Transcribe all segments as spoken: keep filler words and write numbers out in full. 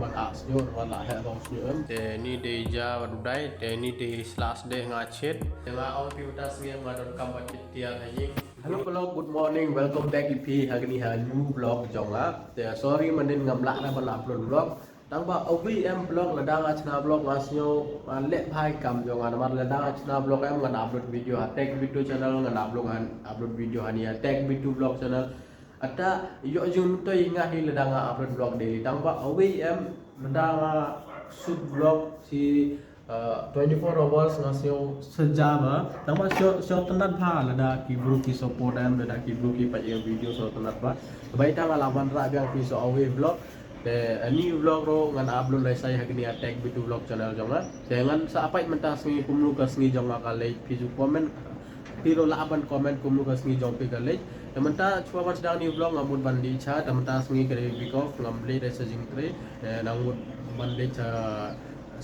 Ban ah sniuh, ban lah heh rong sniuh em. Te ni dei ja bad u dai, te ni dei sla sdeh nga chet. Te nga ong phi mynta sngi em nga donkam ban chet tiar ha ïing. Hello vlog, good morning, welcome back ïa phi ha kane ha new vlog jong nga. Te sorry mynnin ngam lah ban upload vlog. Tang ba awei em vlog, lada nga chna vlog nga sngew nga leh bha ïa kam jong nga, namar lada nga chna vlog em ngan upload video ha Tech Bitu channel, ngan upload, ngan upload video ha ni ha Tech Bitu vlog channel. Ata ïoh jingmyntoi ïa nga hi lada nga upload vlog daily. Tang ba awei em, mynta nga shoot vlog shi, uh, twenty-four hours nga sngew sha ja ba. Tang ba sngew, sngew tynnat bha lada ki bru ki support em, lada ki bru ki peit ïa video sngew tynnat bha. Ba ita nga lah wanrah biang phi sha awei vlog. Te ani vlog ruh ngan upload lai sa ïa ha kane ha Tech Bitu vlog channel jong nga. Te ngan sa peit mynta sngi kumno ka sngi jong nga ka leit, phi ju comment. Phi ruh lah ban comment kumno ka sngi jong phi ka leit. Te mynta shuwa ban sdang ni vlog nga mut ban dih cha, te mynta sngi ka dei week off, ngam leit re sa jingtrei. Te nang mut ban leit cha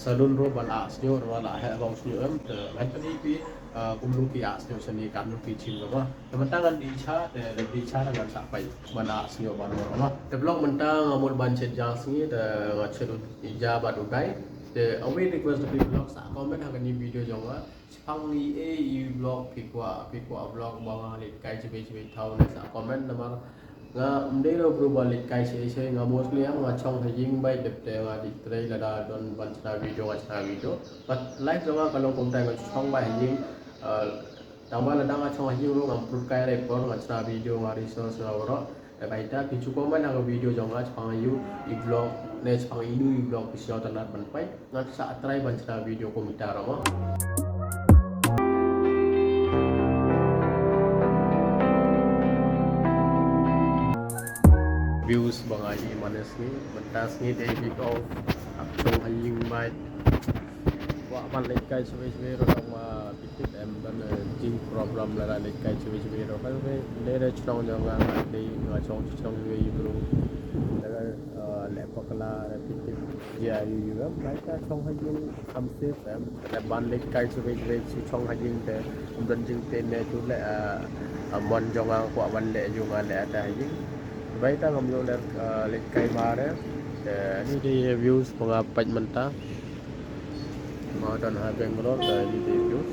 salon ruh ban ah sniuh, ruh lah heh rong sniuh em. Te ngan pyni phi, ah, kumno phi ah sniuh shane, katno phi chim ruh ma. Te mynta ngan dih cha, te dih cha ngan sa peit ban ah sniuh ban ruh ma. Te vlog mynta nga mut ban chet ja sngi, te nga chet u ja bad u dai. Te awei request da phi vlog sa comment ha kane video jong nga. Shaphang i ei i vlog phi kwah, phi kwah vlog ba nga leit kai chibai chibai thaw ne sa comment namar nga ym dei ruh bru ba leit kai chibai chibai, nga mostly em nga chong ha ïing beit, dep te nga dih trei, lada don ban chna video nga chna video. But life jong nga ka long kumta, nga chong beit ha ïing, uh, tang ba lada nga chong ha ïing ruh ngam pynlut kai re por, nga chna video, nga research nga waroh. Te ba ita phi ju comment ha ka video jong nga shaphang ïa u i vlog ne shaphang ïa u i vlog phi sngew tynnat ban peit. Ngan sa try ban chna video kumta ruh mo. Views ba nga ïohi man la sngi, mynta sngi dei week off, hap chong ha ïing beit. Kwah ban leit kai chibai chibai ruh tang ba phi tip em, don, eh, jing problem lada leit kai chibai chibai ruh. Ka dei, dei re chnong jong nga, nga dei nga chong chnong jong i bru. Lada, eh, leh bakla re phi tip. Ïa, ïa, ïa, em, bai ta chong ha ïing, am safe, em. Leh ban leit kai chibai chibai, shu chong ha ïing te, ym don jingpynleh tu leh, eh, eh, mon jong nga kwah ban leh ïa nga leh ta ha ïing. Bai ta ngam ïoh leh, eh, leit kai mar, eh. Te ni dei views ba nga peit mynta. Nga don ha Bangalore, te ni dei views.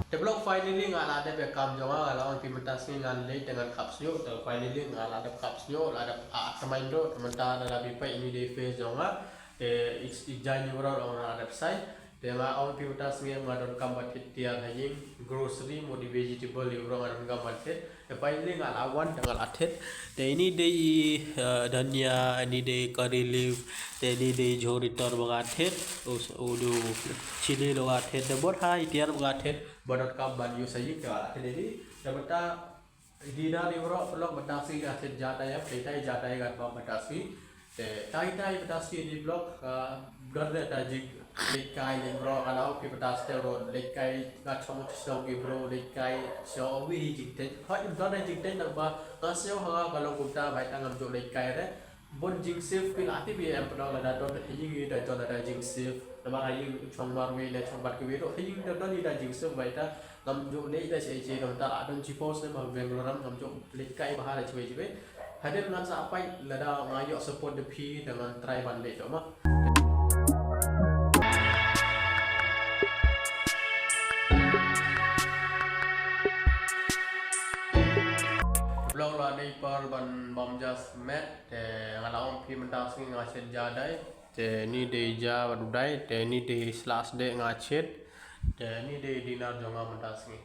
Te vlog finally nga la dep ïa kam jong nga, nga la ong phi mynta sngi ngan leit te ngan khap sniuh, te finally nga la dep khap sniuh, la dep ah thymmai ruh, te mynta lada phi peit ini dei face jong nga, te i, i jaiñ baroh nga la dep sai, te nga ong phi mynta sngi nga donkam ban thied tiar ha ïing, grocery, mut i vegetable, i baroh nga donkam ban thied. Te finally nga la wan te nga la thied. Te ini dei i, eh, dhania, ini dei curry leaf, te ini dei jhur itor ba nga thied. U, u du chili ruh nga thied. Te bun ha i tiar ba nga thied ba donkam ban use ha ïing te nga la thied ini. Te mynta dinner ni baroh, vlog mynta sngi nga thied ja tai, em, te tai ja tai nga bam mynta sngi. Te tai tai mynta sngi ni vlog, ah, don re ta jing leit kai leit baroh, ka la ong phi mynta sngi ruh leit kai, nga chong shnong ki bru leit kai, shnong wi hi jingteng. Hoi ym don re jingteng nang ba nga sngew ha nga ka long kumta, bai ta ngam ju leit kai re. Bun jingsafe phi la tip em, pynlong lada don ha ïing i da don lada jingsafe. Namar ha ïing chong marwei ne chong bad kiwei ruh ha ïing da don i da jingsafe, bai ta ngam ju leit da shi shi, namar ta la don chi post ne ma Bangalore ngam ju leit kai bha da chibai chibai. Hadien ngan sa peit lada nga ïoh support da phi da ngan try ban leit ma. Vlog la dei por ban bam ja smet. Te nga la ong phi mynta sngi nga chet ja dai. Te ni dei ja bad u dai, te ni dei sla sdeh nga chet. Te ni dei dinner jong nga mynta sngi.